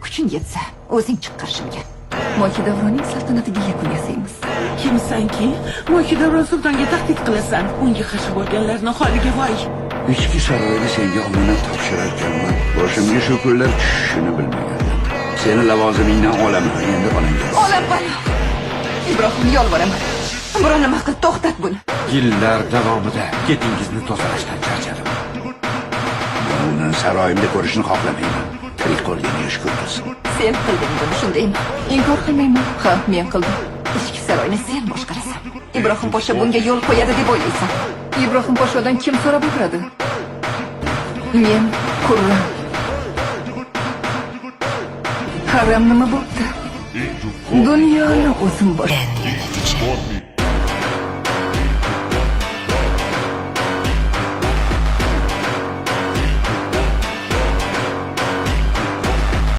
Kuching yetsa, o'zing chiq qarshimga. Moxidavronning saltanatiga yakun yasaymiz. Kimsanki, Moxidavron sultonga tahdid qilasan. Unga qarshi bo'lganlarni holiga voy. Ichki saroyni senga omonat topshirarkanman. Boshimga shu kunlar tushishini bilmagandim. Seni lavozimingdan olaman, endi onangga. Olam pano. Ibrohim, yolvoraman. Biror nima qil, to'xtat buni. Yillar davomida ketingizni tozalashdan charchadim. Uni saroyimda ko'rishni xohlamayman. Tirik qolganiga shukur qilsin. Sen qilding buni, shundaymi? Inkor qilmayman. Ha, men qildim. Ichki saroyni sen boshqarasan. Ibrohim poshsha bunga yo'l qo'yadi deb o'ylaysan. Ibrohim poshodan kim so'rab o'tiradi? Men Qurram. Haram nima bo'pti? Dunyoni o'zim bosh.